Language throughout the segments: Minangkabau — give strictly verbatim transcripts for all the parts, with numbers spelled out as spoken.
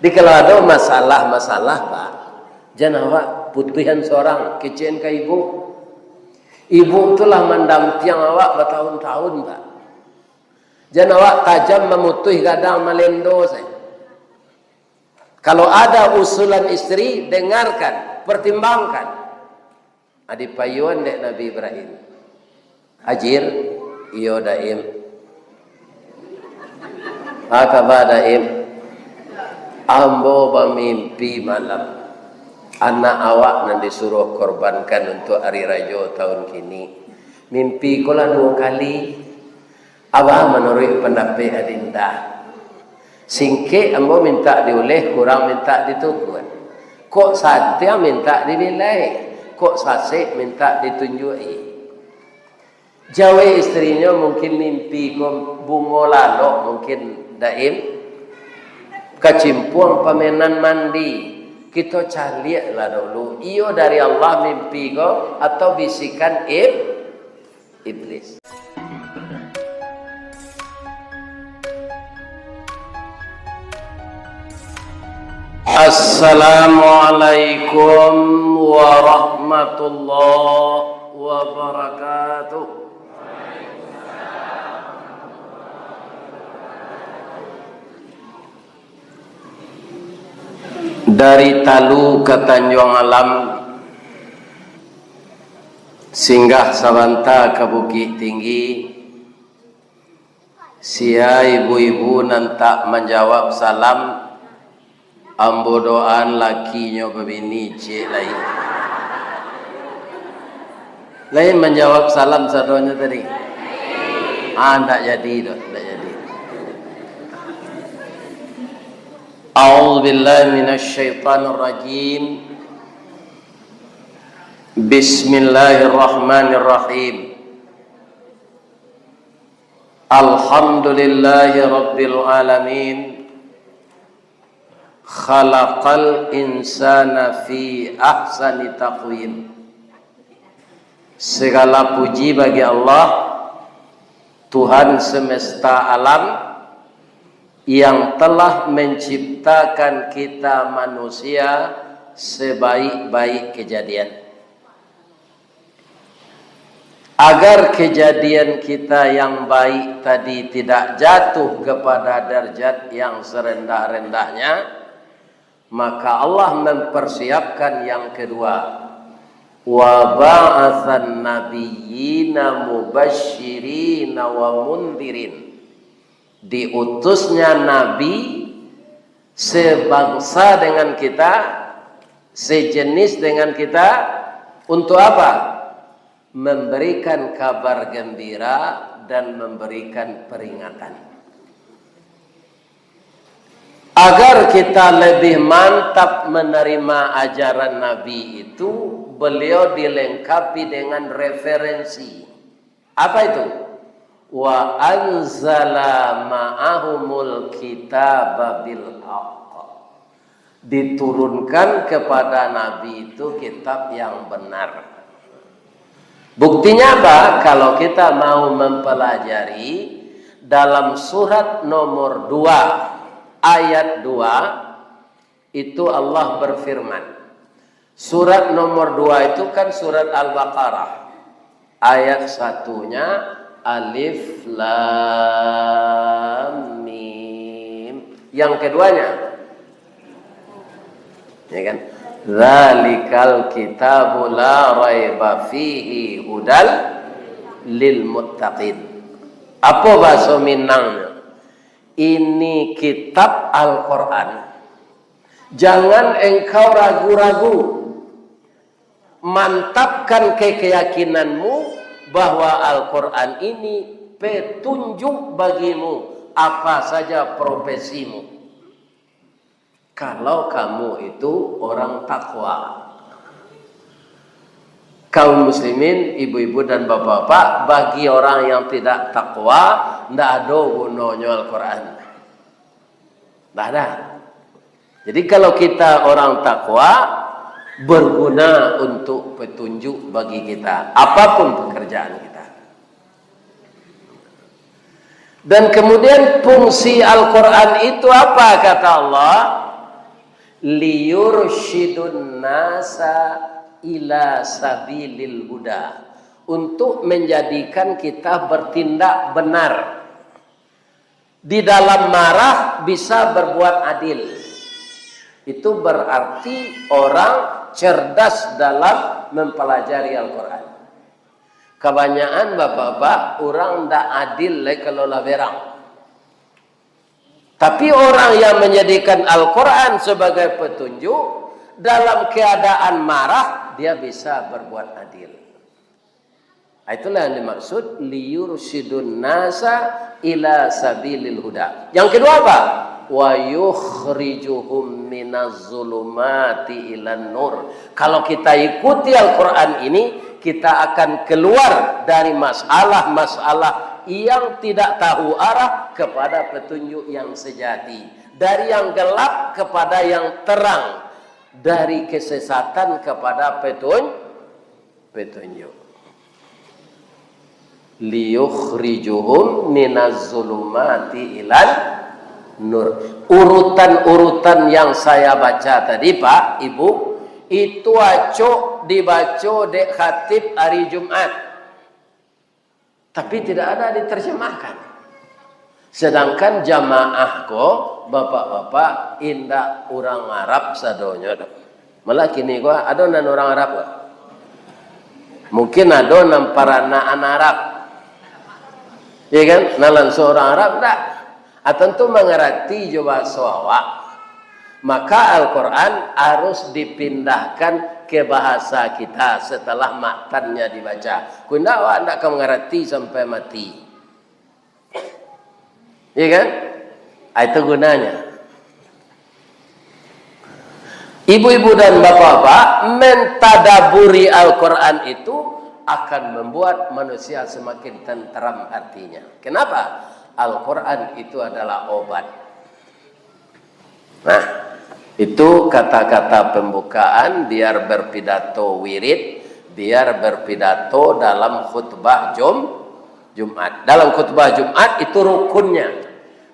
Jadi kalau ado masalah-masalah, Pak, jan awak putuihan sorang, kecekan ka ibu. Ibu tu lah mandampingi awak batahun-tahun, Pak. Jan awak tajam mamutuih gadang malendo sajo. Kalau ada usulan isteri, dengarkan, pertimbangkan. Adipayuan dek Nabi Ibrahim. "Ajir?" "Iyo, Daim." "A kaba, Daim?" "Ambo bamimpi malam, anak awak nan disuruah korbankan untuak ari rajo tahun kini. Mimpi ko lah duo kali." "Apo manuruik pandapek Adinda?" "Singkek ambo mintak diuleh, kurang mintak ditukuak. Kok santiang mintak dibilai, kok sasek mintak ditunjuak-i." Jawek isterinyo, "Mungkin mimpi ko bungo lalok, mungkin, Daim. Kacimpuang pamenan mandi. Kito caliaklah dulu, iyo dari Allah mimpi ko, atau bisikan ib-, iblis." Assalamualaikum warahmatullahi wabarakatuh. Dari Talu ka Tanjuang Alam, singgah sabanta ka Bukik Tinggi, sia ibu-ibu nan tak manjawab salam, ambo doaan lakinyo babini ciek lai. Lai manjawab salam sadonyo tadi? Ah, ndak jadi doh, ndak jadi. A'udzubillahi minasyaitonirrajim. Bismillahirrahmanirrahim. Alhamdulillahi rabbil alamin. Khalaqal insana fi ahsani taqwim. Segala puji bagi Allah, Tuhan semesta alam, yang telah menciptakan kita manusia sebaik-baik kejadian. Agar kejadian kita yang baik tadi tidak jatuh kepada derajat yang serendah-rendahnya, maka Allah mempersiapkan yang kedua. "Wa ba'atsan nabiyyina mubasysyirina wa mundzirin." Diutusnya nabi sebangsa dengan kita, sejenis dengan kita, untuk apa? Memberikan kabar gembira dan memberikan peringatan. Agar kita lebih mantap menerima ajaran Nabi itu, beliau dilengkapi dengan referensi. Apa itu? "Wa anzala ma'ahumul kitaba bil haqq." Diturunkan kepada Nabi itu kitab yang benar. Buktinya apa? Kalau kita mau mempelajari, dalam surat nomor dua ayat dua, itu Allah berfirman. Surat nomor dua itu kan surat Al-Baqarah. Ayat satunya Alif Lam Mim. Yang keduanya, ya kan? "Dzalikal kitabu la raiba fihi hudal lil muttaqin." Apa bahasa Minangnyo? Ini kitab Al-Quran. Jangan engkau ragu-ragu. Mantapkan ke-, keyakinanmu bahwa Al-Quran ini petunjuk bagimu, apa saja profesimu. Kalau kamu itu orang takwa. Kaum muslimin, ibu-ibu dan bapak-bapak, bagi orang yang tidak takwa, ndak ado gunonyo Al-Quran. Ndak ada. Jadi, kalau kita orang takwa, berguna untuk petunjuk bagi kita, apapun pekerjaan kita. Dan kemudian, fungsi Al-Quran itu apa, kata Allah? Liyursyidun nasa ila sabilil huda, untuk menjadikan kita bertindak benar. Di dalam marah bisa berbuat adil. Itu berarti orang cerdas dalam mempelajari Al-Quran. Kabanyakan bapak-bapak, urang ndak adil lai kalau lah berang. Tapi orang yang menjadikan Al-Quran sebagai petunjuk, dalam keadaan marah, dia bisa berbuat adil. Itulah yang dimaksud liyursyidun nasa ila sabilil huda. Yang kedua apa? Wa yukhrijuhum minaz zulumati ilan nur. Kalau kita ikuti Al-Quran ini, kita akan keluar dari masalah-masalah yang tidak tahu arah kepada petunjuk yang sejati, dari yang gelap kepada yang terang, dari kesesatan kepada petun-, petunjuk. Liyukhrijuhum minaz zulumati ilan nur. Urutan-urutan yang saya baca tadi, Pak, Ibu, itu acok dibaco dek khatib hari Jumat. Tapi tidak ada diterjemahkan. Sedangkan jamaah ko, bapak-bapak, indak urang Arab sadonyo doh. Malah kini ko, ado nan urang Arab ko? Mungkin ado nan paranaan Arab. Iya kan? Nan lansuang urang Arab, ndak. Ah, tantu mangarati jo bahaso awak. Maka Al-Quran harus dipindahkan ke bahasa kita setelah matannya dibaca. Kok indak, awak ndak akan mangarati sampai mati. Iya kan? Ah, itu gunanya. Ibu-ibu dan bapak-bapak, mentadaburi Al-Quran itu akan membuat manusia semakin tenteram hatinya. Kenapa? Al-Quran itu adalah obat. Nah, itu kata-kata pembukaan, biar berpidato wirid, biar berpidato dalam khutbah Jum-, Jumat. Dalam khutbah Jumat itu rukunnya.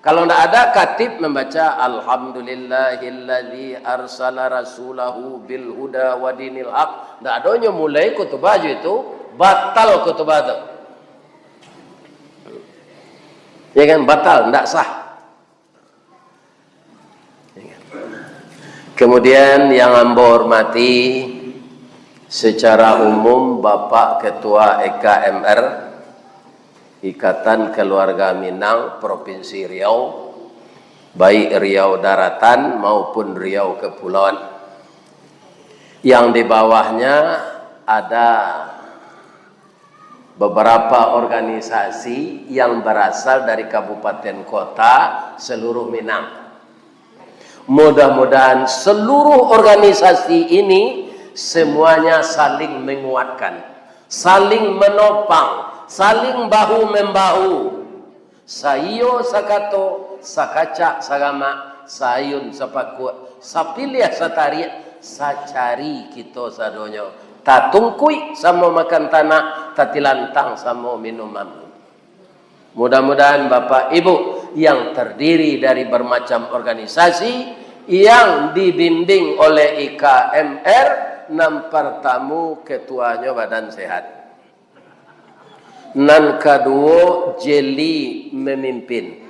Kalau ndak ada, khatib membaca, "Alhamdulillahilladzi arsala rasulahu bil huda wa dinil haq." Ndak adonyo mulai khutbah jo itu, batal khutbah tu. Ya kan, batal, ndak sah. Kemudian yang ambo hormati, secara umum Bapak Ketua E K M R, Ikatan Keluarga Minang Provinsi Riau, baik Riau Daratan maupun Riau Kepulauan. Yang di bawahnya ada beberapa organisasi yang berasal dari kabupaten kota seluruh Minang. Mudah-mudahan seluruh organisasi ini semuanya saling menguatkan, saling menopang, saling bahu-membahu. Saiyo sakato, sakacak saramak, saayun sapakuak, sapiliah satariak, sacari kito sadonyo. Tatungkuik samo makan tanah, tatilantang samo minum amun. Mudah-mudahan Bapak Ibu yang terdiri dari bermacam organisasi yang dibimbing oleh I K M R, nan pertamo ketuanyo Badan Sehat. Nan kaduo, jeli memimpin.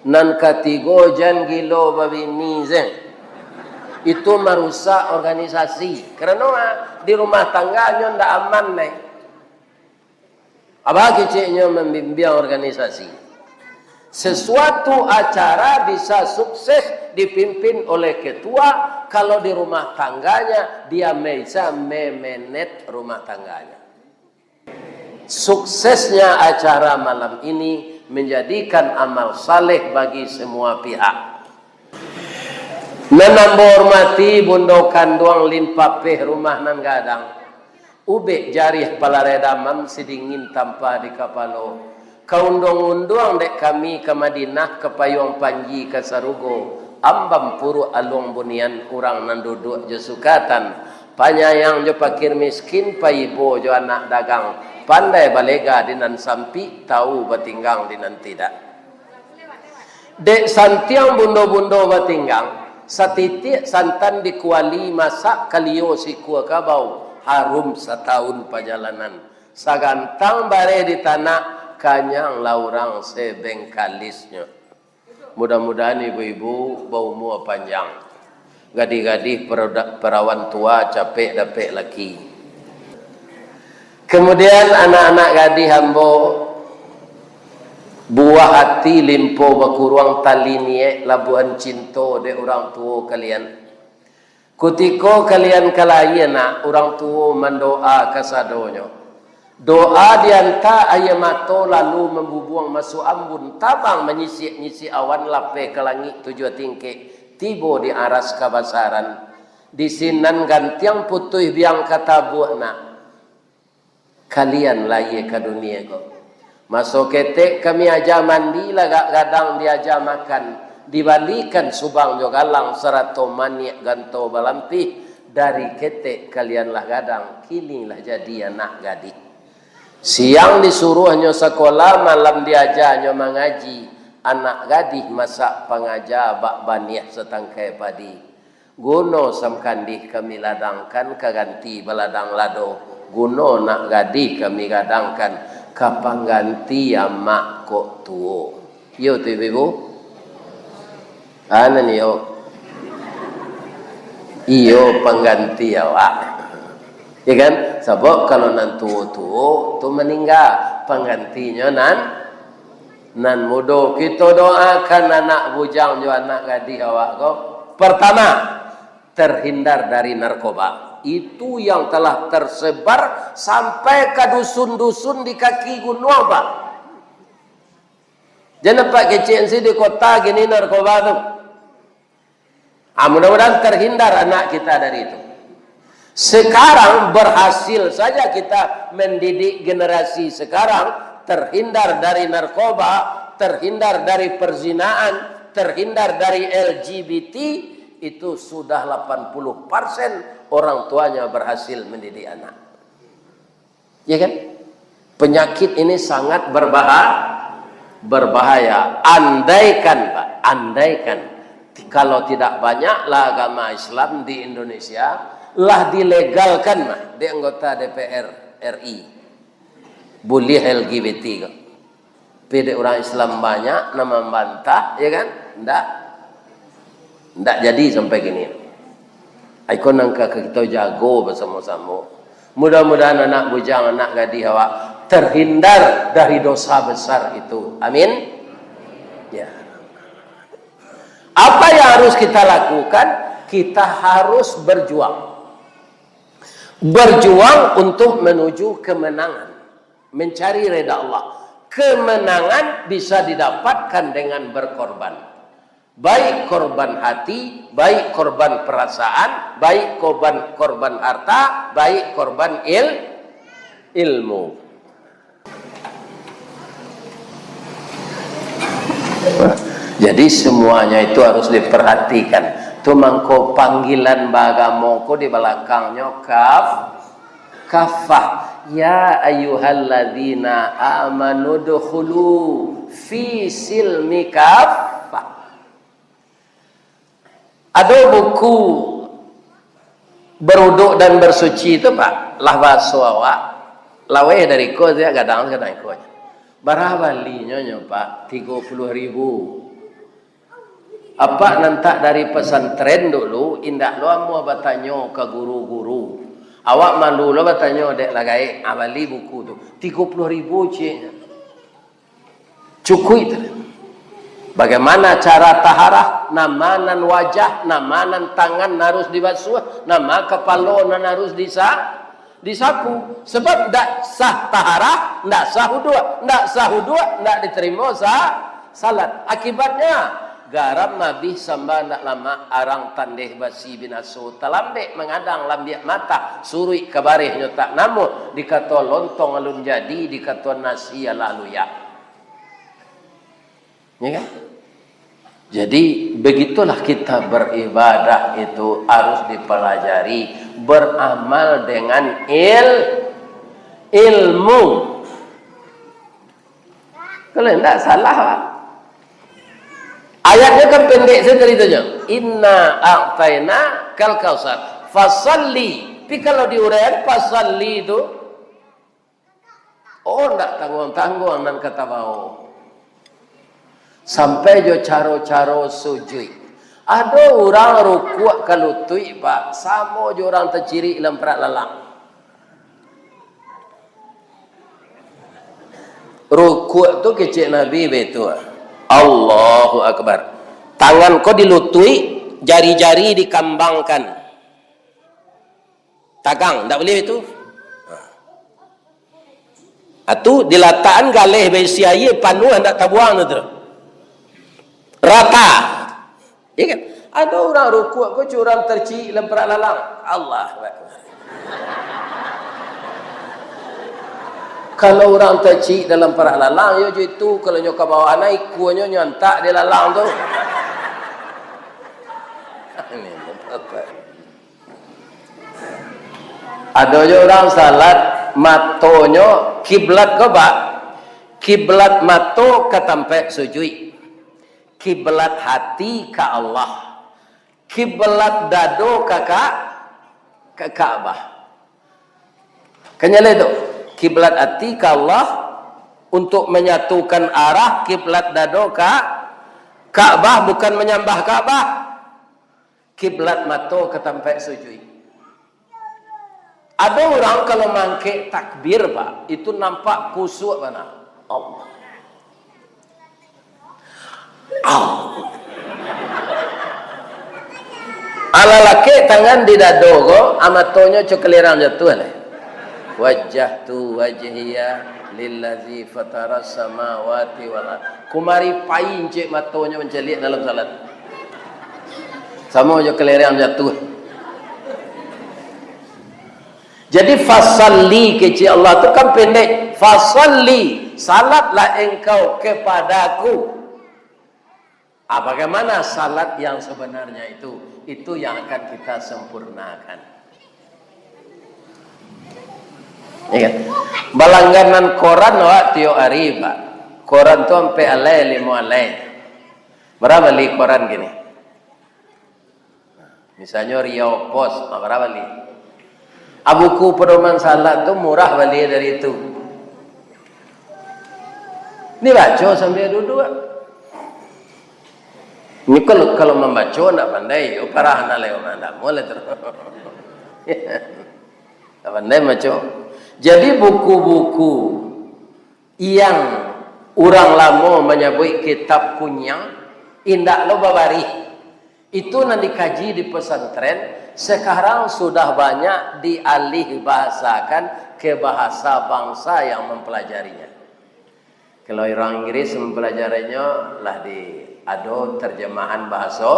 Nan katigo, jan gilo babini, se. Itu marusak organisasi. Karano, ah, di rumah tangganyo ndak aman, neh. Abah keceknyo membimbing organisasi. Sesuatu acara bisa sukses dipimpin oleh ketua, kalau di rumah tangganya dia bisa memenet rumah tangganya. Suksesnya acara malam ini menjadikan amal saleh bagi semua pihak. Nan ambo hormati Bundo Kanduang Limpapeh Rumah Nan Gadang, ubek jarih palareh damam sidingin tampa di kapalo, kaunduang-unduang dek kami ka Madinah, ka Payuang Panji ka sarugo, ambam puruak aluang bunian, urang nan duduak jo sukatan, panyayang jo pakir miskin, paibo jo anak dagang, pandai balega di nan sampik, tau batinggang di nan tidak. Dek santiang bundo-bundo batinggang, Satitiak santan di kuali, masak kalio sikua kabau, harum satahun pajalanan. Sagantang bareh di tanak, kanyang lah urang sebengkalisnyo. Mudah-mudahan ibu-ibu baumua panjang. Gadih-gadih peroda-, perawan tua capek dapek laki. Kemudian anak-anak gadih ambo, buah ati limpo bakuruang, tali niek labuahan cinto dek urang tuo kalian. Kutiko kalian ka lahia nak, urang tuo mandoa kasadonyo. Doa dianta aia mato lalu mambubuang masuak ambun, tabang manyisik-nyisik awan, lapeh ka langik tujuah tingkek, tibo di aras kabasaran. Di sinan gantiang putuih biang ka tabuak nak. Kalian lahia ka dunia ko. Maso ketek kami aja mandi, lagak gadang diaja makan, dibalikan subang jo galang sarato maniak ganto balampih. Dari ketek kalian lah gadang, kini lah jadi anak gadih. Siang disuruahnyo sakolah, malam diajanyo mangaji. Anak gadih masak pangaja bak baniah satangkai padi. Guno samkandih kami ladangkan ka ganti baladang lado, guno nak gadih kami gadangkan ka pangganti amak kok tuo. Iyo tu ibu-ibu? Anan iyo. Iyo pangganti awak. Ya kan? Sabab kalau nan tuo-tuo tu maningga, panggantinyo nan Nan mudo, kito doakan anak bujang jo anak gadih awak ko. Pertama, terhindar dari narkoba. Itu yang telah tersebar sampai ka dusun-dusun di kaki gunuang, Pak. Jan nampak kecek si di kota kini narkoba tu. Ah, mudah-mudahan terhindar anak kita dari itu. Sekarang berhasil saja kita mendidik generasi sekarang, terhindar dari narkoba, terhindar dari perzinaan, terhindar dari L G B T, itu sudah delapan puluh persen orang tuanya berhasil mendidik anak. Ya kan? Penyakit ini sangat berbaha-, berbahaya. Andaikan, Pak, andaikan, kalau tidak banyaklah agama Islam di Indonesia, lah dilegalkan mah di anggota D P R R I. Buliah L G B T ko. Tapi dek urang Islam banyak nan mambantah, ya kan? Ndak. Ndak jadi sampai kini. Iko nan ka kito jago basamo-samo. Mudah-mudahan anak bujang, anak gadih awak terhindar dari dosa besar itu. Amin. Ya. Apa yang harus kita lakukan? Kita harus berjuang. Berjuang untuk menuju kemenangan, mencari reda Allah. Kemenangan bisa didapatkan dengan berkorban. Baik korban hati, baik korban perasaan, baik korban, korban harta, baik korban il-, ilmu. Jadi semuanya itu harus diperhatikan. Tu mangko panggilan baagamo ko di balakangnyo kaf-, kafah. Ya ayyuhalladzina amanu dukhulu fi silmi kafah. Ado buku Beruduk dan Bersuci tu, Pak, lah baso awak, laweh dari ko, siak gadang, gadang ko. Bara balinyo nyo, Pak? Tigo puluah ribu. Apak nan tak dari pesantren dulu, indak lo amuah batanyo ka guru-guru. Awak malu lo batanyo, dek lah gaek, ah, bali buku tu. Tigo puluah ribu cieknyo. Cukuik tu. Bagaimana cara taharah, nama nan wajah, nama nan tangan harus dibasuah, nama kapalo nan harus disa-, disapu. Sebab ndak sah taharah, ndak sah uduak, ndak sah uduak, ndak diterimo sa-, salat. Akibatnya, garam abih samba ndak lamak, arang tandeh basi binaso, talambek mangadang lambiak matah, suruik ka barehnyo tak namuah, dikato lontong alun jadi, dikato nasi alah luyak. Ya kan? Jadi, begitulah kita beribadah itu harus dipelajari, beramal dengan il-, ilmu. Kalau indak, salah, Pak. Ayatnyo kan pendek sajo caritonyo. "Inna a'taina kal kausar. Fasalli." Tapi kalau diuraian fasalli tu, oh, ndak tangguang-tangguang nan ka tabao. Sampai jo caro-caro sujuik. Ado urang rukuak ka lutuik, Pak, samo jo urang tacirik dalam parak lalang. Rukuak tu kecek Nabi baitu. Allahu Akbar. Tangan ko di lutuik, jari-jari dikambangkan. Tagang, ndak buliah itu. Atu dilatakan galeh baisi aia panuah, ndak tabuang tu. Rata. Ya kan? Ado urang rukuak ko curang terciik dalam parak lalang. Allahu Akbar. Kalau urang terciik dalam parak lalang, yo jo itu, kalau nyo ka bawah na, ikuanyo nyo antak di lalang tu. Ini apa? Ado jo urang salat, matonyo kiblat ko, Pak. Kiblat mato ka tampek sujuik. Kiblat hati ka Allah. Kiblat dado ka, ka, ka Ka'bah. Kan jaleh tu. Kiblat hati ka Allah, untuk menyatukan arah, kiblat dado ka Ka'bah, bukan manyambah Ka'bah. Kiblat mato ka tampek sujuik. Ado urang kalau mangkek takbir, Pak, itu nampak kusuak bana. Allah. Allah. Alah lakek tangan di dado ko, a matonyo co kalerang jatuah lai. "Wajjahtu wajhiya lillazi fataras samawati wal ard." Kumari pai incek matonyo mancaliak dalam salat. Samo jo kalerang jatuah. Jadi, "Fasalli," kecek Allah tu kan pendek. "Fasalli, salatlah engkau kepadaku." Ah, bagaimana salat yang sebenarnya itu? Itu yang akan kita sempurnakan. Ya kan? Balangganan koran awak tiok ari, Pak. Koran tu ampek alai, limo alai. Bara bali koran kini? Misalnyo Riau Post, ah, bara bali? Ah, buku pedoman salat tu murah bali dari itu. Ni baco sambia duduak. Ni kalau, kalau mambaco ndak pandai, yo parah na lewat ndak moleh tu. Ndak pandai baco. Jadi buku-buku yang urang lamo manyabuik kitab kunyang, indak lo babarih. Itu nan dikaji di pesantren, sekarang sudah banyak dialih bahasakan ke bahasa bangsa yang mempelajarinya. Kalau urang Inggris mempelajarinya, lah di, ado terjemahan bahaso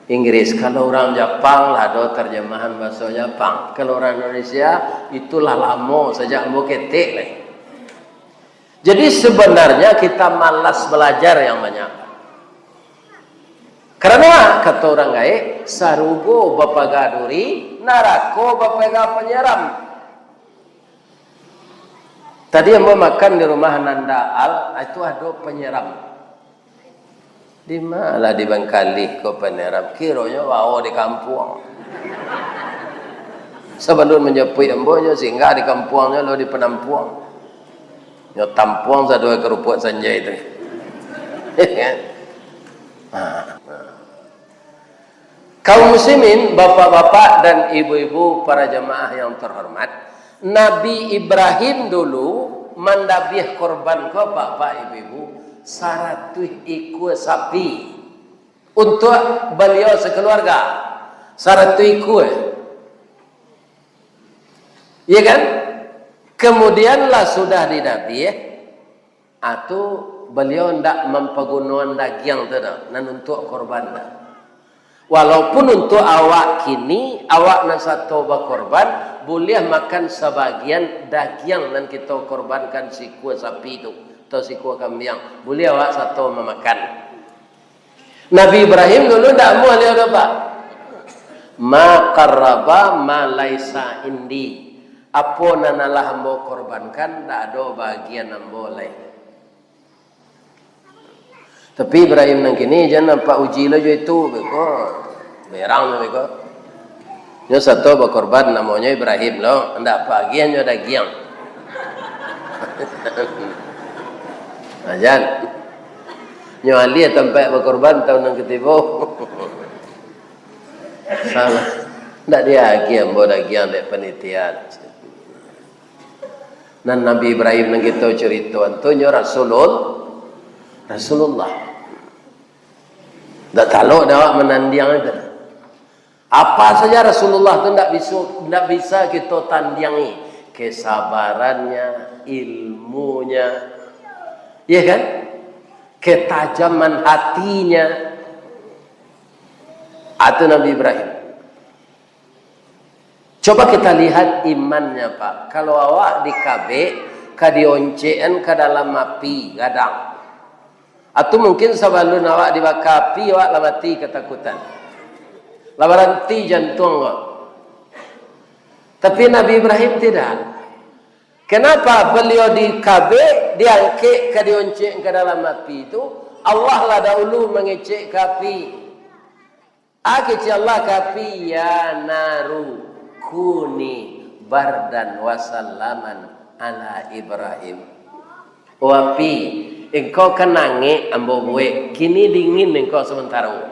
Inggris. Kalau urang Japang, lah ado terjemahan bahaso Japang. Kalau urang Indonesia, itulah lamo sajak ambo ketek lai. Jadi, sebenarnya kita malas belajar yang banyak. Karena, kato urang gaek, "Sarugo bapaga duri, narako bapaga panyeram." Tadi ambo makan di rumah Nanda Al, itu ado panyeram. Di ma lah di Bangkalih ko panyeram? Kironyo bao di kampuang. Sabalun manjapuik ambo, nyo singgah di kampuangnyo lo di Panampuang. Nyo tampuang sadua karupuak sanjai tu. Ha. Kaum muslimin, bapak-bapak dan ibu-ibu, para jamaah yang terhormat, Nabi Ibrahim dulu mandabiah korban ko, bapak, ibu-ibu, saratuih ikua sapi untuk baliau sakeluarga. Saratuih ikua. Iya kan? Kemudian lah sudah didabiah, Atu baliau ndak mampagunoan dagiang tu doh, nan untuak korban tu. Walaupun untuak awak kini, awak nan sato bakorban, buliah makan sabagian dagiang nan kito korbankan sikua sapi tu, atau sikua kambiang. Buliah awak sato mamakan. Nabi Ibrahim dulu ndak amuah liau doh, Pak. "Ma qarraba ma laisa indi." Apo nan alah ambo korbankan, ndak ado bagian ambo lai. Tapi Ibrahim nan kini, jan nampak uji lo jo itu, beko. Berang beko. Nyo sato bakorban, namonyo Ibrahim lo, ndak pagiah nyo dagiang. Ajan. Nyo alih tampek bakorban taun nan katibo. Salah. Ndak diagiah ambo dagiang dek panitia. Nan Nabi Ibrahim nan kito caritoan tu nyo Rasulul-, Rasulullah. Ndak talok dek awak manandiang itu. Apa saja Rasulullah tu ndak bisa, ndak bisa kito tandiangi. Kesabarannya, ilmunya, ya kan? Ketajaman hatinya. Atau Nabi Ibrahim. Coba kita lihat imannya, Pak. Kalau awak dikabek, ka dioncekkan ka dalam api gadang. Atau mungkin sabalun awak dibaka api, awak lah mati katakutan. Lah baranti jantuang awak. Tapi Nabi Ibrahim tidak. Kenapa beliau dikabek, diangkek ka dioncekkan ka dalam api itu? Allah lah dahulu mangecek ka api. Kecek Allah ka api, "Ya naru kuni bardan wa salaman ala Ibrahim." Oh api, engkau kan angek ambo buek, kini dingin engkau sementaro.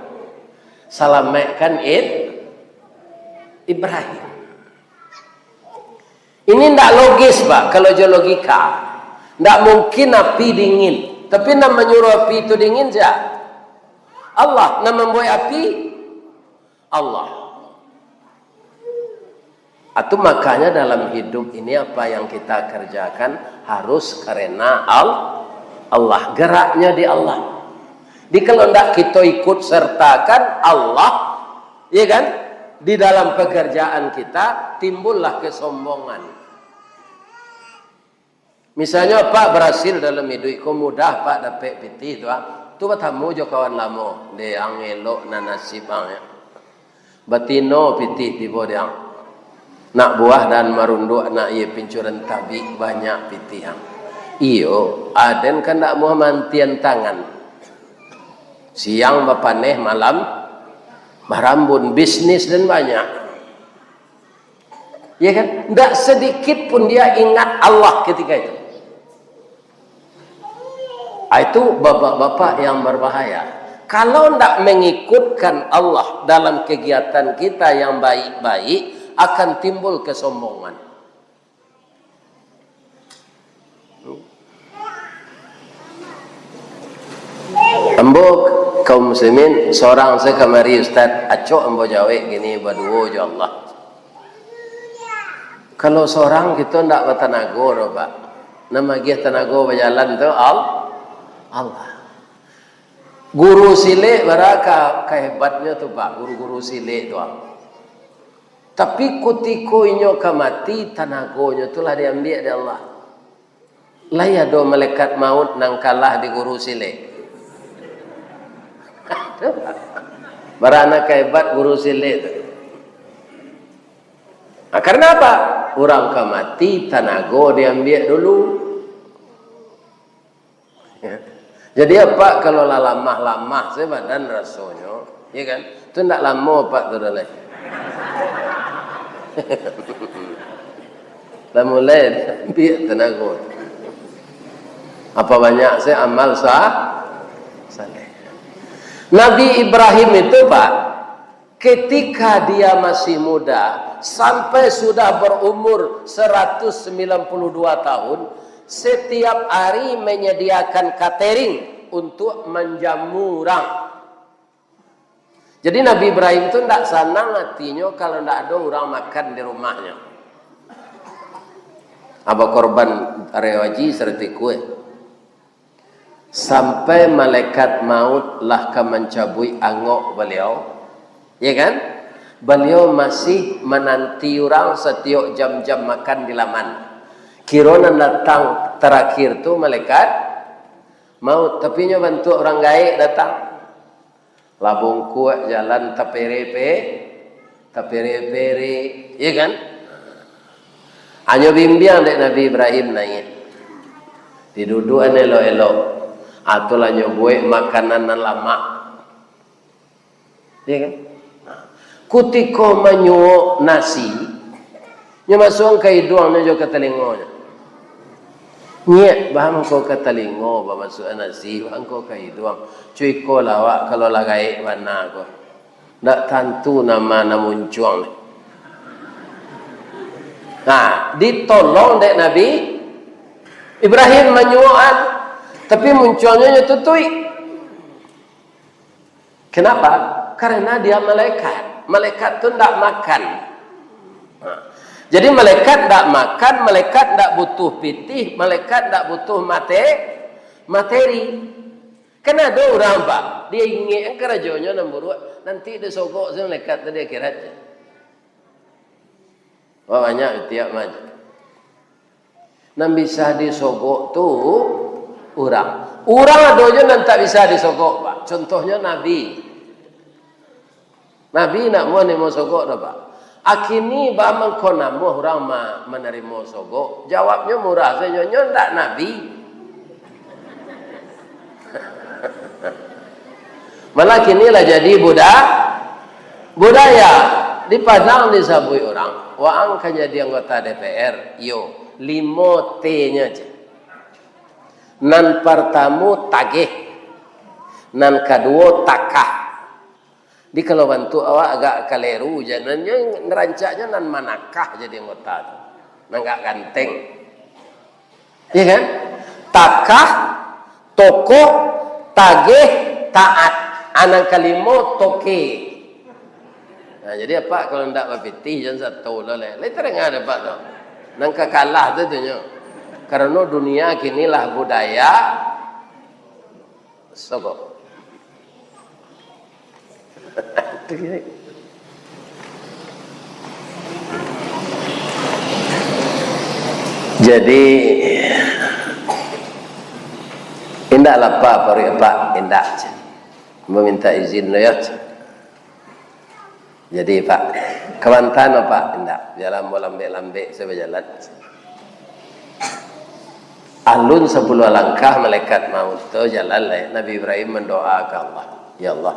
Salamaikkan Ib-, Ibrahim. Ini ndak logis, Pak, kalau jo logika. Ndak mungkin api dingin. Tapi nan manyuruh api itu dingin sia? Allah. Nan mambuek api? Allah. Itu makanya dalam hidup ini apa yang kita kerjakan harus karena Al-, Allah. Geraknya di Allah. Jadi kalau ndak kita ikut sertakan Allah, ya kan? Di dalam pekerjaan kita timbullah kesombongan. Misalnyo, Pak berhasil dalam iduik ko, mudah Pak dapek pitih tu, ah. Tu batamu jo kawan lamo, dek ang elok nan nasib ang, ya. Batino pitih tibo dek ang. Nak buah dan marunduak, nak iye pincuran tabik, banyak pitih ang. Iyo, aden kan ndak muah mantian tangan. Siang bapaneh, malam barambun, bisnis dan banyak. Ya kan? Ndak sedikit pun dia ingat Allah ketika itu. Ah, itu bapak-bapak yang berbahaya. Kalau ndak mengikutkan Allah dalam kegiatan kita yang baik-baik, akan timbul kesombongan. Ambo kaum muslimin, sorang se kamari, Ustaz, acok ambo jawek kini baduo jo Allah. Kalau sorang kito ndak batanago doh, Pak. Nan magiah tanago bajalan tu Al-, Allah. Guru silek bara ka, kahebatnyo tu, Pak, guru-guru silek tu, ah. Tapi kutiko inyo ka mati, tanagonyo tu lah diambiak dek Allah. Lai ado malaikat maut nan kalah di guru silek? Bara nan kahebat guru silek tu. Nah, karena apa? Urang ka mati, tanago diambiak dulu. Ya. Jadi, Apak kalau lah lamah-lamah se badan rasonyo, ya kan? Tu ndak lamo Apak tu doh lai. Lah mulai diambiak tanago. Apa banyak se amal sa-, saleh. Nabi Ibrahim itu, Pak, ketika dia masih muda, sampai sudah berumur seratus sembilan puluh dua tahun, setiap hari menyediakan catering untuk menjamu orang. Jadi Nabi Ibrahim tu ndak sanang hatinyo kalau ndak ado urang makan di rumahnyo. Apo korban ari haji saketek kue. Sampai malaikat maut lah ka mancabuik angok baliau, ya kan? Baliau masih mananti urang satiok jam-jam makan di laman. Kiro nan datang tarakhir tu malaikat maut, tapi nyo bantuak urang gaek datang. Lah bungkuak jalan tapere-pe-, tapere-pere, ya kan? Hanyo bimbiang dek Nabi Ibrahim naiak. Diduduakan elok-elok. Atau lah nyo buek makanan nan lamak. Iyo kan? Nah, kutiko manyuok nasi, nyo masuakan ka iduang nyo jo ka talingo nyo. Nyiak, baa mangko ka talingo, bamasuakan nasi, baa mangko ka iduang. Cubo iko lah awak, kalau lah gaek bana ko. Ndak tantu nama nan muncuang. Nah, ditolong dek Nabi Ibrahim manyuokan, tapi muncuangnyo nyo tutuik. Kenapa? Karena dia malaikat. Malaikat tu ndak makan. Nah, jadi malaikat ndak makan, malaikat ndak butuh pitih, malaikat ndak butuh mate-, materi. Kan ado urang, Pak, dia ingek karajonyo nan buruak, nanti disogok se malaikat tu di akhirat. Wah, banyak tiap macam. Nan bisa disogok tu urang. Urang ado jo nan tak bisa disogok, Pak. Contohnyo Nabi. Nabi ndak namuah narimo sogok doh, Pak. Akini baa mangko namuah urang ma-, manarimo sogok? Jawabnyo murah sajo, nyo ndak Nabi. Malah kini lah jadi buda-, budaya. Di Padang disabuik urang, waang ka jadi anggota D P R, iyo, limo T-nyo ceh. Nan partamo tageh, nan kaduo takah. Jadi kalau bantuak awak agak kaleru, janannyo rancaknyo nan manakah jadi anggota tu, nan agak ganteng. Iyo kan? Takah, tokoh, tageh, taat. A, nan kalimo, toke. Nah, jadi apak kalau ndak bapitih, jan sato lo lai. Lai tadanga dek apak tu. Nan ka kalah tu, tu nyo. Karano dunia kini lah budaya sogok. Jadi, indak lapa paruik apak, indak. Maminta izin lo yo. Jadi, Pak, kabantuan, Pak, indak. Jalan ambo lambek-lambek, sajo bajalan. Alun sapuluah langkah malaikat maut tu jalan lai. Nabi Ibrahim mandoa ka Allah, "Ya Allah,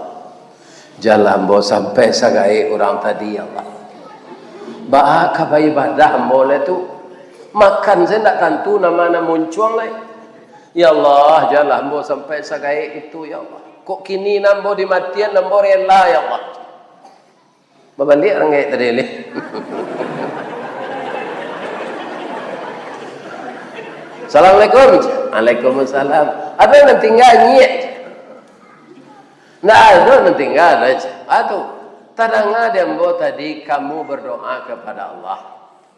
janlah ambo sampai sagaek urang tadi, ya Allah. Baa ka baibadah ambo lai tu? Makan sajo ndak tantu nama nan muncuang lai. Ya Allah, janlah ambo sampai sagaek itu, ya Allah. Kok kini nan ambo dimatian, ambo rela, ya Allah." Babaliak urang gaek tadi ni. "Assalamualaikum." "Waalaikumsalam." Ado nan tingga nyiak. Ndak ado nan tingga doh. Ah, tu. Tadanga di ambo tadi kamu berdoa kepada Allah.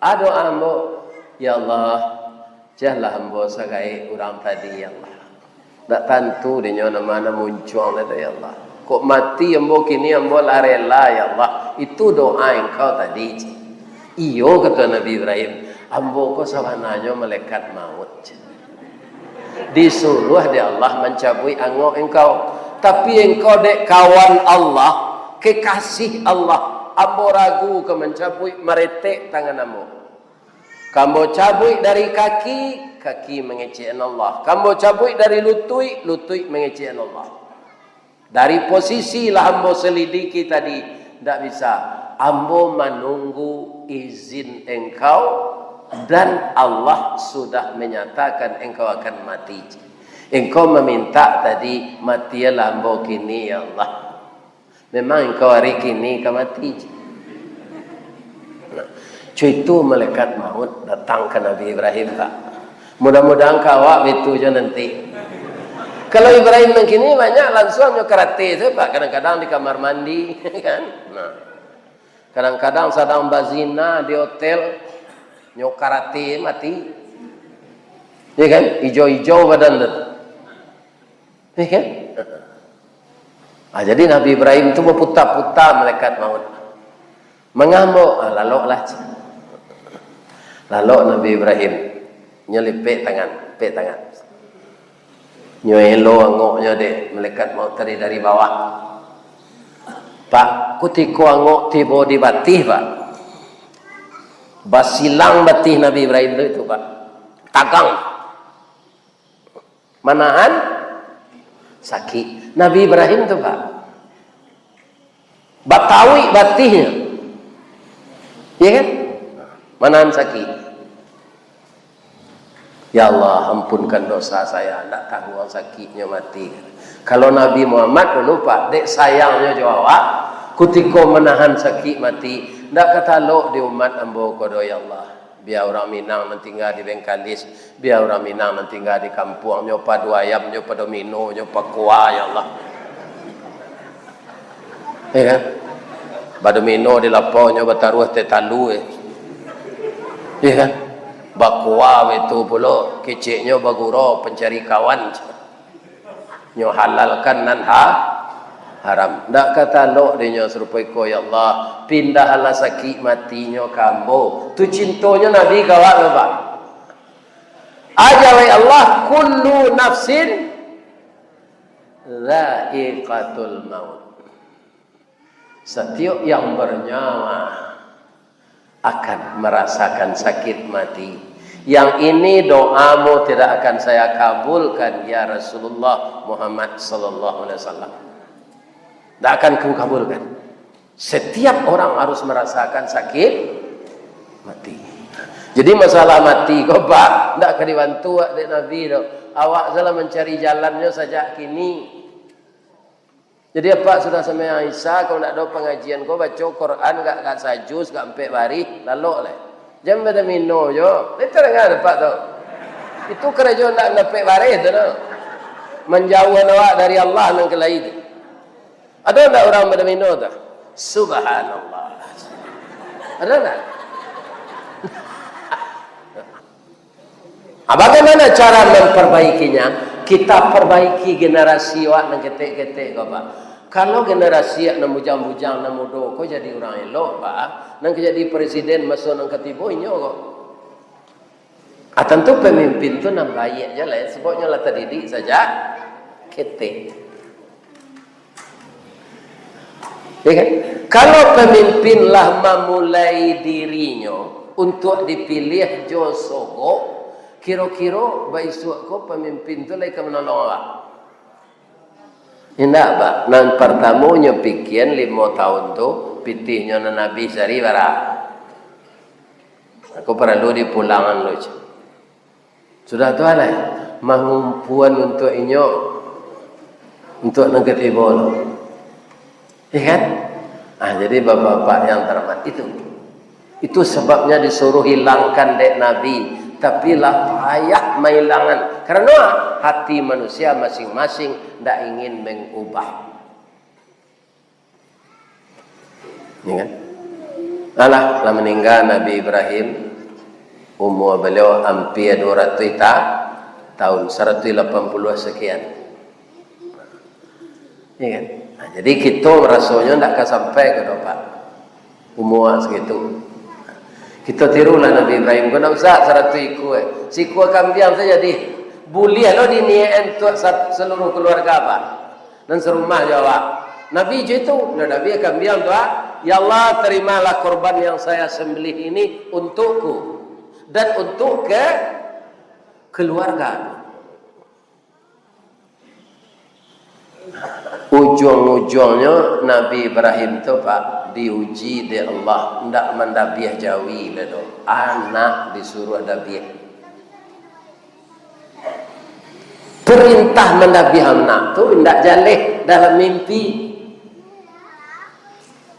Ado ambo, "Ya Allah, janlah ambo sagaek urang tadi, ya Allah. Ndak tantu dinyo nama nan muncuang lai, ya Allah. Kok mati ambo kini, ambo lah rela, ya Allah." Itu doa engkau tadi, ceh. "Iyo," kato Nabi Ibrahim, "ambo ko sabananyo malaikat maut, ceh. Disuruah dek Allah mancabuik angok engkau. Tapi engkau dek kawan Allah, kekasih Allah, ambo ragu ka mancabuik, maretek tangan ambo. Ka ambo cabuik dari kaki, kaki mangecekan Allah. Ka ambo cabuik dari lutuik, lutuik mangecekan Allah. Dari posisi lah ambo selidiki tadi, ndak bisa. Ambo manunggu izin engkau, dan Allah sudah menyatakan engkau akan mati. Engkau meminta tadi, matilah ambo kini, ya Allah. Memang engkau ari kini ka mati." Nah, co itu malaikat maut datang ka Nabi Ibrahim, Pak. Mudah-mudahan ka awak baitu jo nanti. Kalau Ibrahim nan kini banyak langsuang nyo karate tu, Pak. Kadang-kadang di kamar mandi, kan? Nah. Kadang-kadang sadang bazina di hotel, nyo karate mati. Ya kan? Ijau-ijau badan tu. Ya kan? Ah, jadi Nabi Ibrahim tu baputa-puta malaikat maut. Mangambok, ah, laloklah. Lalok Nabi Ibrahim. Nyo lipek tangan, lipek tangan. Nyo elo angoknyo dek malaikat maut tadi dari bawah. Pak, kutiko angok tibo di batih, Pak, basilang batih Nabi Ibrahim tu itu, Pak. Tagang. Manahan Sakik. Nabi Ibrahim tu, Pak, batauik batihnyo. Iya kan? Manahan sakik. "Ya Allah, ampunkan dosa saya, ndak tangguang sakiknyo mati." Kalau Nabi Muhammad dulu, Pak, dek sayangnyo jo awak, kutiko manahan sakik mati, ndak ka talok di umat ambo ko doh, ya Allah. Bia urang Minang nan tingga di Bengkalis, bia urang Minang nan tingga di kampuang, nyo padu ayam, nyo pado mino, nyo pakua, ya Allah. Iya kan? Badomino di lapau nyo bataruah teh talu, eh. Iya kan? Bakua itu pulo, keceknyo bagurau pancari kawan. Nyo halalkan nan ha-, haram. Ndak ka talok dinyo sarupo iko, ya Allah, pindahlah sakik matinyo ka ambo. Tu cintonyo Nabi ka awak tu, Pak. Aja wai Allah, kullu nafsin dzaiqatul maut. Setiap yang bernyawa akan merasakan sakit mati. Yang ini doamu tidak akan saya kabulkan, ya Rasulullah Muhammad sallallahu alaihi wasallam. Tidak akan kukabulkan. Setiap orang harus merasakan sakit mati. Jadi masalah mati ko, Pak, ndak ka dibantu awak dek Nabi tu. Awak salah mancari jalannya sajak kini. Jadi, Apak sudah sampai Isa, kalau ndak ado pangajian ko, baco Quran gak, gak sajus, gak ampek barih, lalok lai. Jan badomino jo. Itu danga Apak tu. Itu karajo ndak ampek barih tu, no. Manjauhan awak dari Allah nan ka lai tu. Ado ndak urang badomino tu? Subhanallah. Ado ndak? Ah, bagaimana cara memperbaikinya? Kita perbaiki generasi awak nan ketek-ketek ko, Pak. Kalau generasi awak nan bujang-bujang, nan mudo ko jadi urang elok, Pak, nan ka jadi presiden maso nan ka tibo inyo ko. Ah, tantu pemimpin tu nan baiak je lah, ya, sabab nyo lah tadidik sajak ketek. Ya kan? Kalau pamimpin lah mamulai dirinyo untuak dipiliah jo sogok, kiro-kiro baisuak ko pamimpin tu lai ka manolong awak? Indak, Pak. Nan partamo nyo pikian limo taun tu, pitihnyo nan abih sari bara. Aku paralu dipulangan lo, ceh. Sudah tu alah, mangumpuan untuak inyo, untuak nan katibo lo. Iya kan? Ah, jadi bapak-bapak yang terhormat itu, itu sebabnya disuruh hilangkan dek Nabi, tapi lah payah mailangan. Karena hati manusia masing-masing ndak ingin mengubah. Ya kan? Alah, lah maningga Nabi Ibrahim, umur beliau hampir dua ratus ta-, tahun, seratus lapan puluh sekian. Ya kan? Nah, jadi kita rasanya ndak ka sampai ka dopak umur segitu. Kita tirulah Nabi Ibrahim, kena usah seratus ikua. Sikua kambiang saja di, buliah lo diniakan untuk sa-, seluruh keluarga, Pak. Nan serumah jo awak. Nabi jo itu, nah, Nabi kambiang tu, ah, "Ya Allah, terimalah korban yang saya sembelih ini untukku dan untuk ke keluarga." Ujung-ujungnyo Nabi Ibrahim tu, Pak, diuji dek Allah, ndak mandabiah jawi lai doh. Anak disuruah dabiah. Perintah mandabiah anak tu indak jaleh dalam mimpi.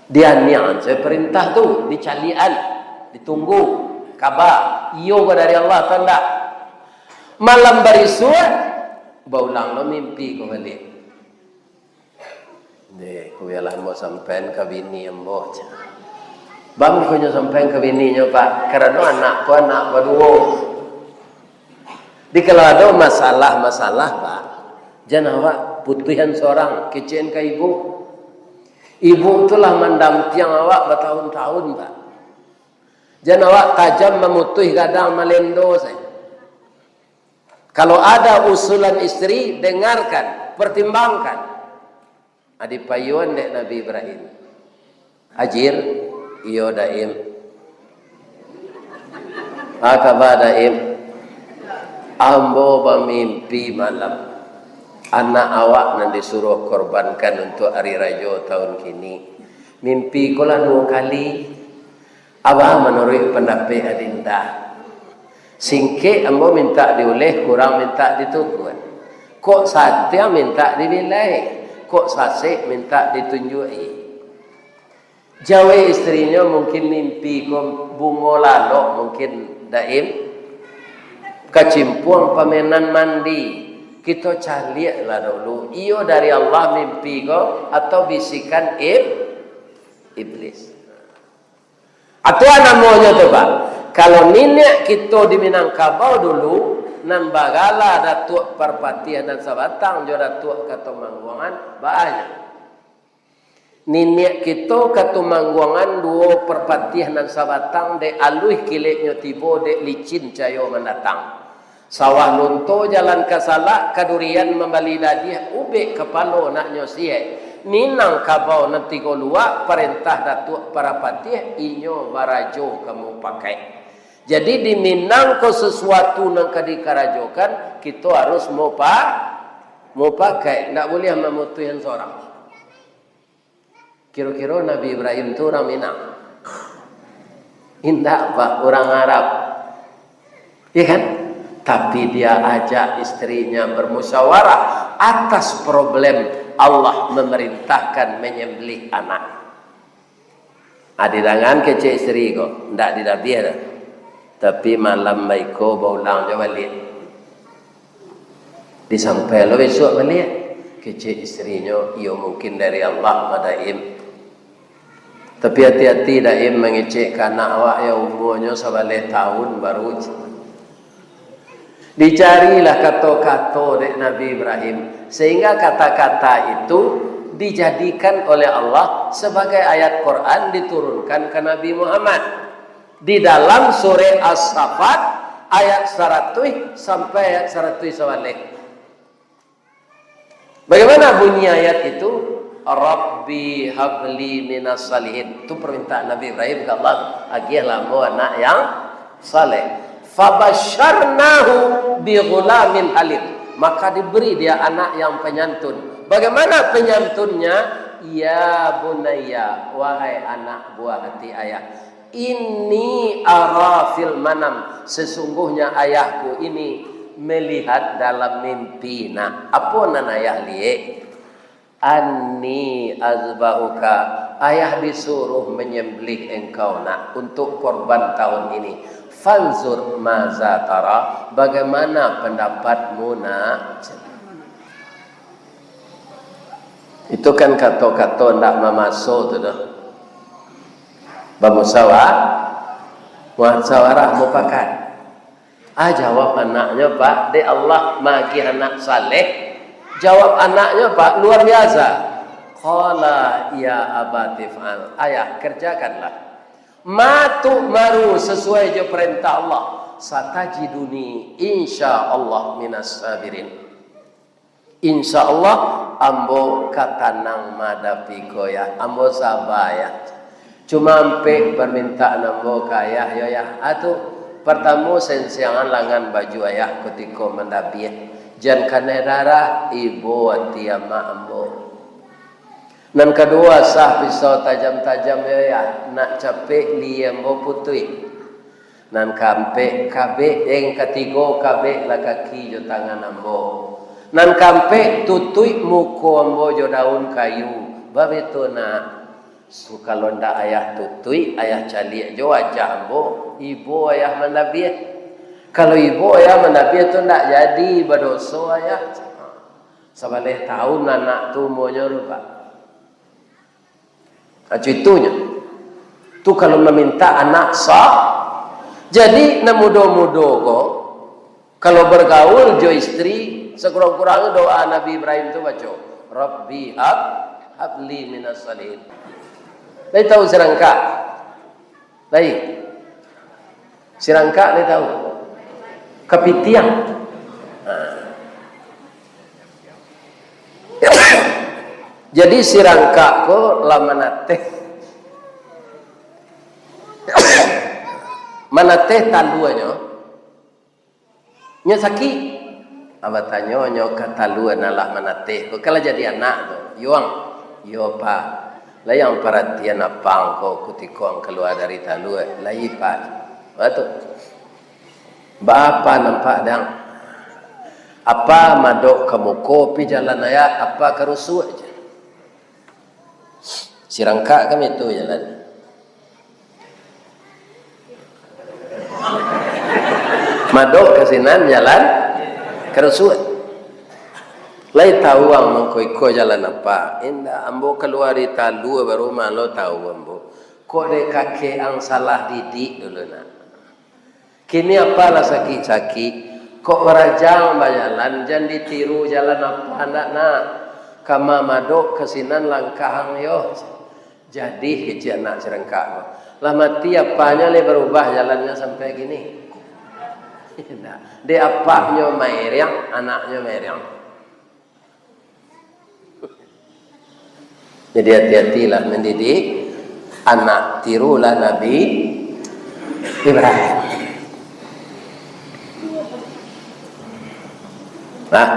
Dianiang sajo perintah tu, dicaliakan, ditunggu kaba, iyo ko dari Allah atau ndak. Malam barisuak, baulang lo mimpi ko baliak. "Deh, ku bialah ambo sampaian ka bini ambo," cak. Baa mangkonyo sampaian ka bininyo, Pak? Karano anak ko anak baduo. Jadi kalau ado masalah-masalah, Pak, jan awak putuihan sorang, kecekan ka ibu. Ibu tu lah mandampiang awak batahun-tahun, Pak. Jan awak tajam mamutuih gadang malendo sajo. Kalau ada usulan isteri, dengarkan, pertimbangkan. Ah, dipayuan dek Nabi Ibrahim. "Hajir?" "Iyo, Daim." "Baa kaba, Daim?" "Ambo bamimpi malam. Anak awak nan disuruah korbankan untuak ari rajo tahun kini, mimpi ko lah duo kali. Abah manuruik pandapek adinda. Singkek ambo mintak diuleh, kurang mintak ditukuan. Kok santiang mintak dibilai, kok sasek mintak ditunjuak-i. Jawek istrinyo mungkin mimpi ko bungo lalok mungkin, Daim. Kacimpuang pamenan mandi. Kito caliaklah dulu, iyo dari Allah mimpi ko atau bisikan ib-, iblis. Atau namonyo tu, Pak. Kalau niniak kito di Minangkabau dulu, nan bagala Datuak Parpatiah nan Sabatang jo Datuak Katumangguangan, banyak. Niniak kito Katumangguangan duo Parpatiah nan Sabatang, dek aluih kileknyo tibo, dek licin cayo mandatang. Sawah Lunto jalan ka Salak, ka Durian mambali dadiah, ubek kapalo naknyo siek. Minangkabau nan tigo luak, parentah Datuak Parapatiah, inyo barajo ka mupakaik. Jadi di Minang ko sasuatu nan ka dikarajokan, kito harus mupa-, mupakaik, ndak buliah mamutuihan sorang. Kiro-kiro Nabi Ibrahim tu urang Minang? Indak, Pak, urang Arab. Iya kan? Tapi dia ajak istrinya bermusyawarah atas problem Allah memerintahkan menyembelih anak. Adi dangan kecek istri ko, ndak didabiah doh. Tapi malam baiko baulang jo baliak. Disampai lo bisuak baliak, kecek istrinyo, iyo mungkin dari Allah, Madaim. Tapi ati-ati, Daim, mangecek ka anak awak yang umurnyo sabaleh tahun baru. Dicarilah kato-kato dek Nabi Ibrahim, sehingga kata-kata itu dijadikan oleh Allah sebagai ayat Quran diturunkan ka Nabi Muhammad. Di dalam surah As-Saffat ayat saratuih sampai ayat saratuih sabaleh. Bagaimana bunyi ayat itu? "Rabbi habli minas salihin." Itu permintaan Nabi Ibrahim ke Allah, "Agiahlah ambo anak yang saleh." "Fabasyarnahu bi ghulamin halim." Maka diberi dia anak yang penyantun. Bagaimana penyantunnya? "Ya bunayya, wahai anak buah hati ayah. Inni ara fil manam, sesungguhnya ayahku ini melihat dalam mimpi." Nah, apo nan ayah liek? "Anni azbahuka, ayah disuruh menyembelih engkau, nak, untuk korban tahun ini. Fanzur maza tara, bagaimana pendapatmu, nak?" Itu kan kato-kato ndak mamaso tu doh. Bamusawa-, musawarah mufakat. Ah, jawab anaknyo, Pak, dek Allah maagiah anak saleh. Jawab anaknyo, Pak, luar biasa. Qala ya abati fa'al. Ayah, kerjakanlah. Ma tu'maru, sesuai jo perintah Allah. Satajiduni insya Allah minas sabirin. Insya Allah, ambo ka tanang madapi ko, Yah. Ambo saba, Yah. Cuma ampek parmintaan ambo ka Ayah, yo, Yah. Atu, partamo, sensiangan langan baju Ayah kutiko mandabiah. Jan kanai darah, ibo ati amak ambo. Nan kaduo, asah pisau tajam-tajam, yo, Yah. Nak capek liyie ambo putuih. Nan kaampek, kabek, eh, katigo, kabeklah kaki jo tangan ambo. Nan kaampek, tutuik muko ambo jo daun kayu. Babeto nak. Su-, kalau ndak Ayah tutuik, Ayah caliak jo wajah ambo, ibo Ayah mandabiah. Kalau ibo Ayah mandabiah tu ndak jadi, badoso Ayah. Sabaleh tahun anak tu umurnyo tu, Pak. Nah, cuitunyo. Tu kalau maminta anak sa-, jadi, nan mudo-mudo ko, kalau bergaul jo istri, sekurang-kurang doa Nabi Ibrahim tu baco, "Rabbi hab, habli minas salihin." Lai tahu sirangkak? Lai. Sirangkak lai tahu? Kapitiang. Nah. Jadi sirangkak ko lah manateh. Manateh taluanyo. Nyo sakik. Batanyo nyo ka talua nan lah manateh ko, "Kan lah jadi anak tu, Yuang?" "Iyo, Pak." "Lai ang paratian Apak ko kutiko ang kalua dari talua?" "Lai, Pak." "Baa tu?" "Baa Apak nampak dang? Apak madok ka muko pi jalan ayah, Apak karusuak se." Sirangkak kan itu jalan. Madok ka sinan jalan karusuak. "Lai tahu ang mangko iko jalan Apak?" "Indak, ambo kalua dari talua baru malo tahu ambo. Kok dek kakek ang salah didik dulu, nak. Kini Apak lah sakik-sakik, kok barajang bajalan, jan ditiru jalan Apak, ndak, nak. Kama madok ka sinan langkah ang yo." Jadi kecek anak sirangkak tu. Lah mati apanyo lai barubah jalannyo sampai kini? Indak. Dek apaknyo mairiang, anaknyo mairiang. Jadi hati-hatilah mandidik anak, tirulah Nabi Ibrahim. Nah,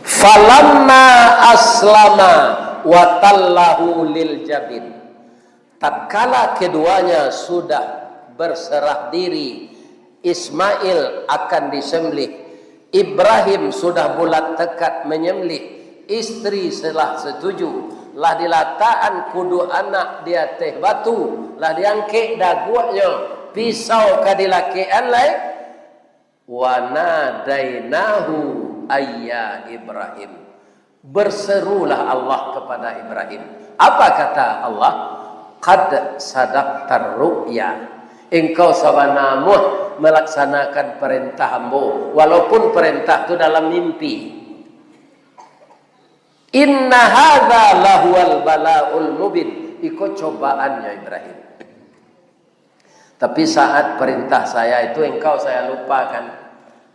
"Falamma aslama wa tallahu lil jabin." Tatkala keduanya sudah berserah diri, Ismail akan disembelih, Ibrahim sudah bulat tekad menyembelih, istri telah setuju, lah dilatakan kudu anak di ateh batu, lah diangkek daguaknyo, pisau ka dilakekan lai. "Wa nadainahu ayya Ibrahim." Berserulah Allah kepada Ibrahim. Apa kata Allah? "Qad sadaqtar ru'ya." Engkau sabana muah malaksanakan perintah Ambo, walaupun perintah tu dalam mimpi. "Inna hadza lahuwal bala'ul mubin." Iko cobaannyo Ibrahim. Tapi saat perintah saya itu engkau saya lupakan.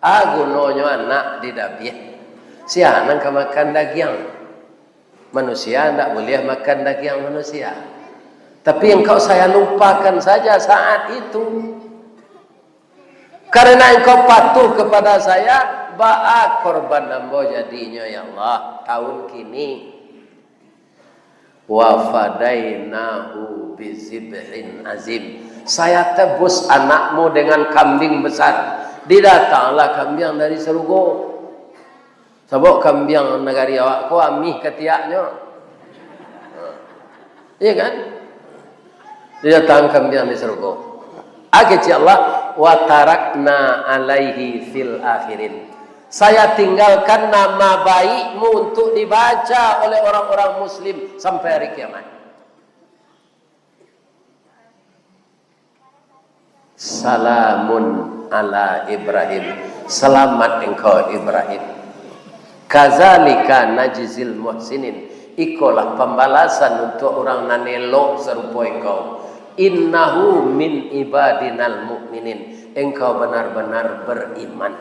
A gunonyo anak di dabiah? Sia nan ka makan dagiang? Manusia ndak buliah makan dagiang manusia. Tapi engkau saya lupakan saja saat itu. Karena engkau patuh kepada saya, baa korban ambo jadinyo, ya Allah, tahun kini. "Wa fadainahu bizibhin azim." Saya tebus anakmu dengan kambing besar. Didatanglah kambiang dari sarugo. Sabab kambiang nagari awak ko amih katiaknyo. Iya kan? Didatang kambiang dari sarugo. A kecek Allah, "Wa tarakna alaihi fil akhirin." Saya tinggalkan nama baikmu untuk dibaca oleh orang-orang muslim sampai hari kiamat. "Salamun ala Ibrahim." Selamat engkau, Ibrahim. "Kazalika najzil muhsinin." Ikolah pambalasan untuk urang nan elok sarupo engkau. "Innahu min ibadinal mu'minin." Engkau benar-benar beriman.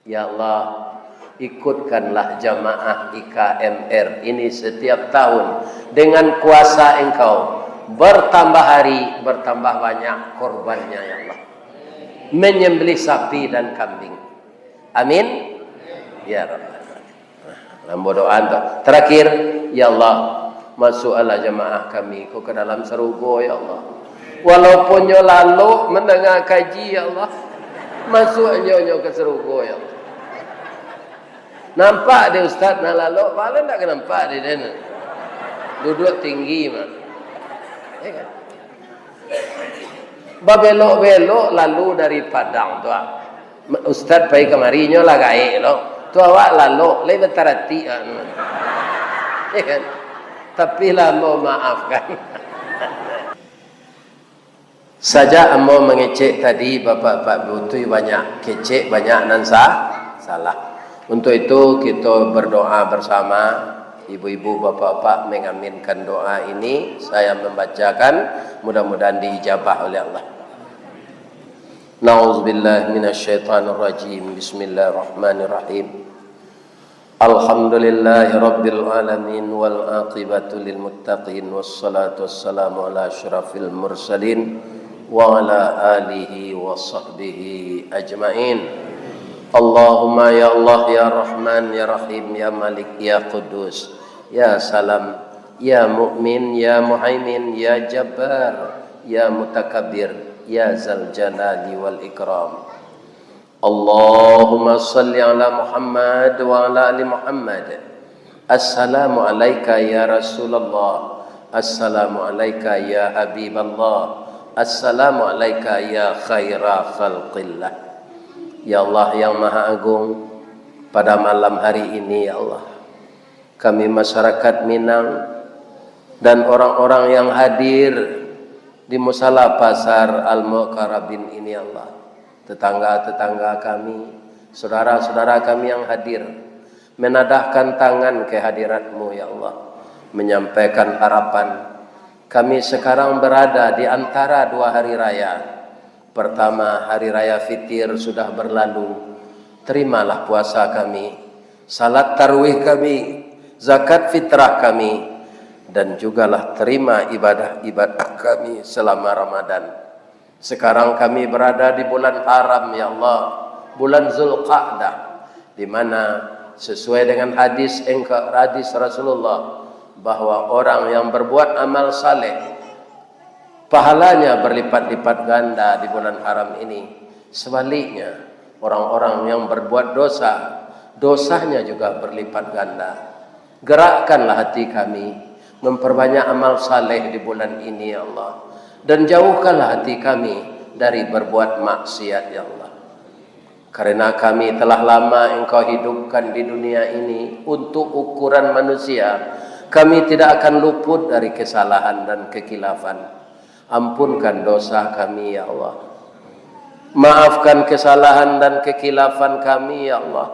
Ya Allah, ikutkanlah jamaah I K M R ini setiap tahun dengan kuasa Engkau, bertambah hari, bertambah banyak korbannya, ya Allah. Menyembelih sapi dan kambing. Amin. Ya Rabbal Alamin. Ambo doa tu. Terakhir, ya Allah, masukkanlah jamaah kami ko ke dalam sarugo, ya Allah. Walaupun nyo lalok mandanga kaji, ya Allah, masukkan nyo, nyo ke sarugo, ya Allah. Nampak dek ustaz nan lalok, paling ndak ka nampak dek den. Duduak tinggi mah. Ya kan? Babelok-belok lalu dari Padang tu, ah. Ustaz pai kamari, nyo lah gaek lo. Tu awak lalok, lai bataratik, ah, tu. Ya kan? Tapi lah ambo maafkan. Sajak ambo mangecek tadi, bapak-bapak butui banyak kecek, banyak nan sa-, salah. Untuk itu, kita berdoa bersama. Ibu-ibu, bapak-bapak mengaminkan doa ini, saya membacakan, mudah-mudahan diijabah oleh Allah. Na'udzubillahi minasyaitonirrajim. Bismillahirrahmanirrahim. Alhamdulillahirabbil alamin, wal aqibatu lil muttaqin, wassalatu wassalamu ala asyrafil mursalin wa ala alihi wa sahbihi ajmain. Allahumma ya Allah, ya Rahman, ya Rahim, ya Malik, ya Quddus, ya Salam, ya Mu'min, ya Muhaimin, ya Jabbar, ya Mutakabbir, ya Zal Jalali wal Ikram. Allahumma salli ala Muhammad wa ala ali Muhammad. Assalamu alaika ya Rasulullah. Assalamu alaika ya Habiballah. Assalamu alaika ya khaira khalqillah. Ya Allah yang Maha Agung, pada malam hari ini, ya Allah, kami masyarakat Minang dan orang-orang yang hadir di Musala Pasar Al-Mukarrabin ini, ya Allah, tetangga-tetangga kami, saudara-saudara kami yang hadir, menadahkan tangan ke hadirat-Mu, ya Allah, menyampaikan harapan. Kami sekarang berada di antara dua hari raya. Pertama, hari raya Fitir sudah berlalu. Terimalah puasa kami, salat tarawih kami, zakat fitrah kami, dan jugalah terima ibadah-ibadah kami selama Ramadan. Sekarang kami berada di bulan haram, ya Allah, bulan Zulqa'dah, di mana sesuai dengan hadis engkau, hadis Rasulullah, bahwa orang yang berbuat amal saleh, pahalanya berlipat-lipat ganda di bulan haram ini. Sebaliknya, orang-orang yang berbuat dosa, dosanya juga berlipat ganda. Gerakkanlah hati kami memperbanyak amal saleh di bulan ini, ya Allah, dan jauhkanlah hati kami dari berbuat maksiat, ya Allah. Karena kami telah lama Engkau hidupkan di dunia ini untuk ukuran manusia, kami tidak akan luput dari kesalahan dan kekhilafan. Ampunkan dosa kami, ya Allah. Maafkan kesalahan dan kekhilafan kami, ya Allah.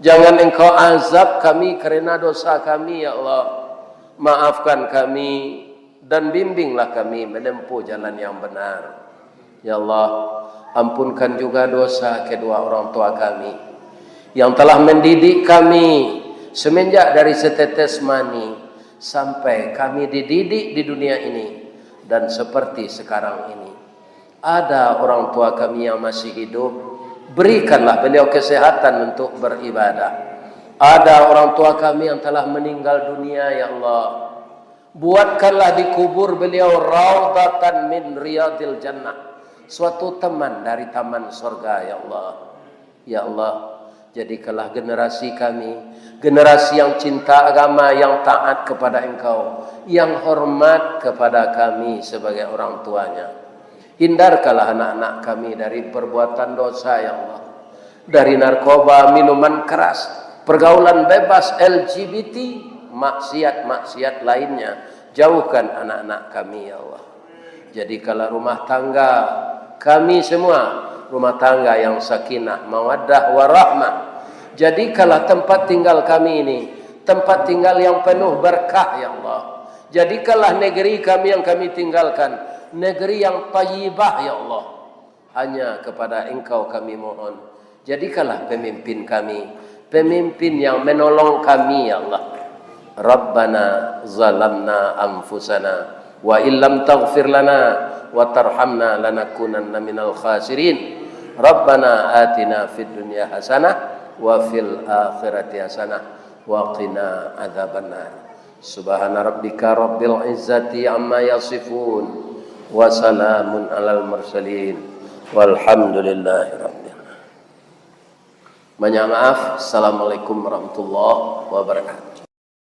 Jangan Engkau azab kami karena dosa kami, ya Allah. Maafkan kami dan bimbinglah kami menempuh jalan yang benar. Ya Allah, ampunkan juga dosa kedua orang tua kami yang telah mendidik kami semenjak dari setetes mani sampai kami dididik di dunia ini dan seperti sekarang ini. Ada orang tua kami yang masih hidup, berikanlah beliau kesehatan untuk beribadah. Ada orang tua kami yang telah meninggal dunia, ya Allah. Buatkanlah di kubur beliau raudhatan min riyadil jannah, suatu taman dari taman sorga, ya Allah. Ya Allah, jadikanlah generasi kami generasi yang cinta agama, yang taat kepada Engkau, yang hormat kepada kami sebagai orang tuanya. Hindarkanlah anak-anak kami dari perbuatan dosa, ya Allah. Dari narkoba, minuman keras, pergaulan bebas, L G B T, maksiat-maksiat lainnya. Jauhkan anak-anak kami, ya Allah. Jadikanlah rumah tangga kami semua rumah tangga yang sakinah, mawaddah, warahmah. Jadikanlah tempat tinggal kami ini tempat tinggal yang penuh berkah, ya Allah. Jadikanlah negeri kami yang kami tinggalkan negeri yang thayyibah, ya Allah. Hanya kepada Engkau kami mohon, jadikanlah pemimpin kami, pemimpin yang menolong kami, ya Allah. Rabbana zalamna anfusana, wa illam taghfir lana, wa tarhamna lanakunanna minal khasirin. Rabbana atina fid dunya hasanah, wa fil akhirati hasanah, wa qina adzabannar. Subhana rabbika rabbil izzati amma yasifun. Wa salamun alal mursalin. Walhamdulillahi rabbil alamin. Banyak maaf. Assalamualaikum warahmatullahi wabarakatuh.